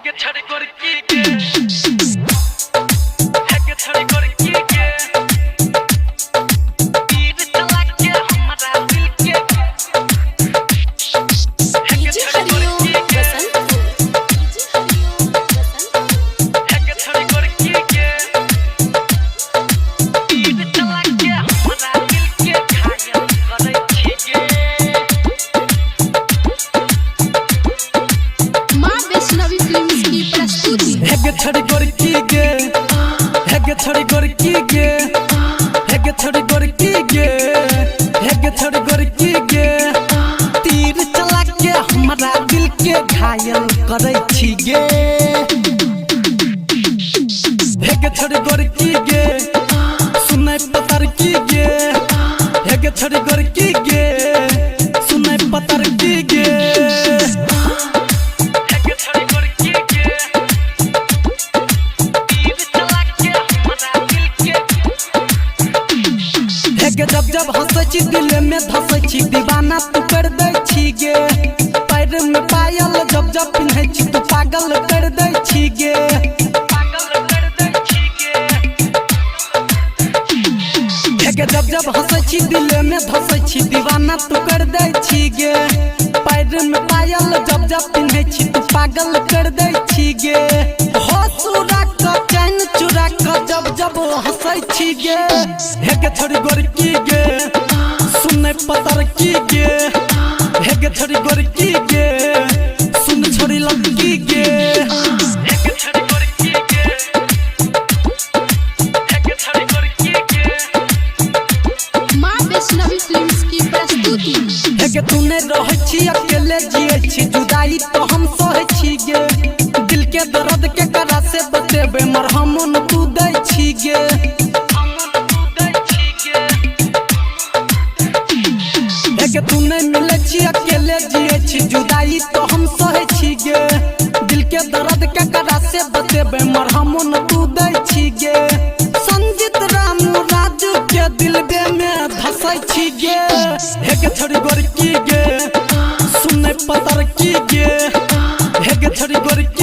छड़ी गोरकी गे, हे गे छड़ी गोरकी गे, तीर चला के हमरा दिल के, हे गे डीजे छड़ी हरिओम गोरकी गे, बसंतपुर। डीजे हरिओम बसंतपुर। हे गे छड़ी गोरकी गे, तीर चला के हमरा दिल के घायल करै छी गे। माँ वैष्णवी फिल्म्स की प्रस्तुति। हेगे छड़ी गोरकी गे, हेगे छड़ी गोरकी गे, हेगे छड़ी गोरकी गे, हेगे छड़ी गोरकी गे, तीर चला के हमरा दिल के घायल करै छी गे। हेगे छड़ी गोरकी गे, सुनै पतर की गे, हेगे छड़ी गोरकी गे, सुनै पतर की गे, हेगे छड़ी गोरकी गे, तीर चला के हमरा दिल के। हेगे जब जब हंसै छी दिल में धसै छी, दीवाना तू कर दै छी गे। पैर में पायल जब जब पिन्है छी तू पागल कर दै छी गे, पागल कर दै छी गे। हेगे जब जब हंसै छी दिल में धसै छी, दीवाना तू कर दै छी गे। पैर में पायल जब जब पिन्है छी तू पागल कर दै छी गे। हो सुरा क चैन चुरा क जब जब हंसै छी गे। हेगे छड़ी गोरकी गे, सुनै पतर की गे, हेगे छड़ी गोरकी गे, सुन छोड़ी लड़की गे, हेगे छड़ी गोरकी गे, हेगे छड़ी गोरकी गे। माँ वैष्णवी फिल्म्स की प्रस्तुति। हेगे तू नै रहै छी अकेले जियै छी, जुदाई तो हम सहै छी गे। दिल के दर्द के करा से बतेबे, मरहमो न तू दै छी गे। हेगे तू नै मिलै छी अकेले जियै छी, जुदाई तो हम सहै छी गे। दिल के दर्द के करा से बतेबे, मरहमो न तू दै छी गे। संजीत रामू राजू के दिलबे में धसै छी गे। हेगे छड़ी गोरकी गे, सुनै पतर की गे, हेगे छड़ी गोरकी